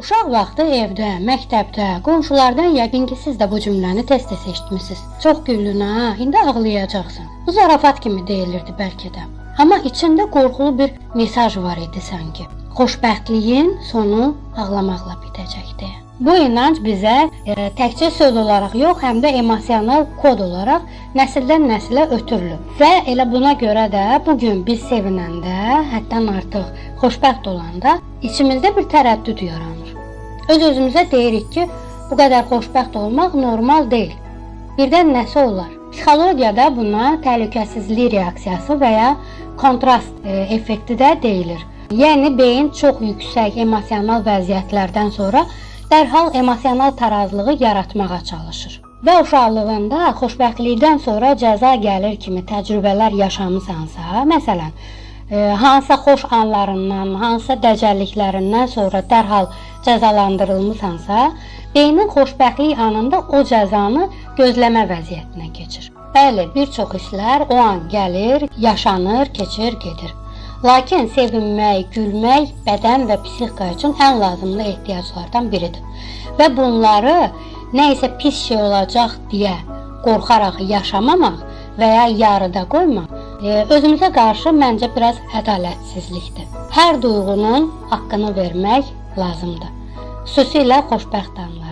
Uşaq vaxtı evdə, məktəbdə, qonşulardan yəqin ki, siz də bu cümləni tez-tez eşitmisiniz. Çox güldün ha, indi ağlayacaqsan. Bu zarafat kimi deyilirdi bəlkə də. Amma içində qorxulu bir mesaj var idi sanki. Xoşbəxtliyin sonu ağlamaqla bitəcəkdi. Bu inanc bizə təkcə söz olaraq yox, həm də emosional kod olaraq nəsildən nəsilə ötürülüb. Və elə buna görə də bu gün biz sevinəndə, həddən artıq xoşbəxt olanda içimizdə bir tərəddüd yaranır. Öz-özümüzə deyirik ki, bu qədər xoşbəxt olmaq normal deyil. Birdən nəsə olar. Psixologiyada buna təhlükəsizlik reaksiyası və ya kontrast effekti də deyilir. Yəni beyin çox yüksək emosional vəziyyətlərdən sonra dərhal emosional tarazlığı yaratmağa çalışır. Və uşaqlığında xoşbəxtlikdən sonra cəza gəlir kimi təcrübələr yaşamısansa, məsələn, hansısa xoş anlarından, hansısa dəcəlliklərindən sonra dərhal cəzalandırılmısansa, beynin xoşbəxtlik anında o cəzanı gözləmə vəziyyətinə keçir. Bəli, bir çox hisslər o an gəlir, yaşanır, keçir, gedir. Lakin sevinmək, gülmək bədən və psixika üçün ən lazımlı ehtiyaclardan biridir. Və bunları nə isə pis şey olacaq deyə qorxaraq yaşamamaq və ya yarıda qoymaq özümüzə qarşı məncə biraz ədalətsizlikdir. Hər duyğunun haqqını vermək lazımdır. Xüsusilə xoşbəxt anlarda.